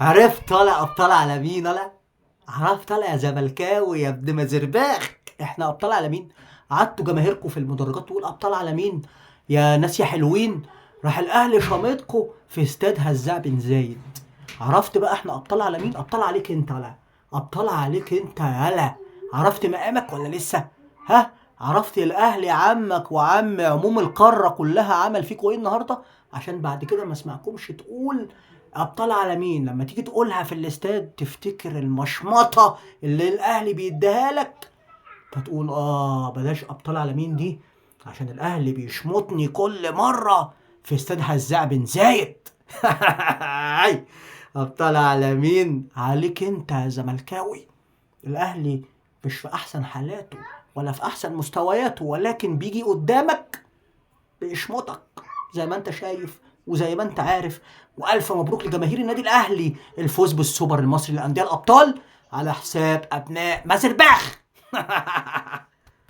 عرفت طالع ابطال على مين؟ انا عرفت طالع يا زملكاوي يا ابن مزرباخ، احنا ابطال على مين؟ قعدتوا جماهيركم في المدرجات تقول ابطال على مين يا ناس يا حلوين، راح الاهلي شامطكم في استاد هزاع بن زايد. عرفت بقى احنا ابطال على مين؟ ابطال عليك انت، لا ابطال عليك انت، يالا عرفت مقامك ولا لسه؟ ها عرفت الاهلي عمك وعم عموم القارة كلها عمل فيكوا ايه النهارده؟ عشان بعد كده ما اسمعكمش تقول ابطال على مين. لما تيجي تقولها في الاستاد تفتكر المشمطه اللي الاهلي بيديها لك، فتقول بلاش ابطال على مين دي عشان الاهلي بيشمطني كل مرة في استاد هزاع بن زايد. ابطال على مين؟ عليك انت يا زملكاوي. الاهلي مش في احسن حالاته ولا في احسن مستوياته، ولكن بيجي قدامك بيشمطك زي ما انت شايف وزي ما انت عارف. والف مبروك لجماهير النادي الاهلي الفوز بالسوبر المصري للاندية الابطال على حساب ابناء مازرباخ.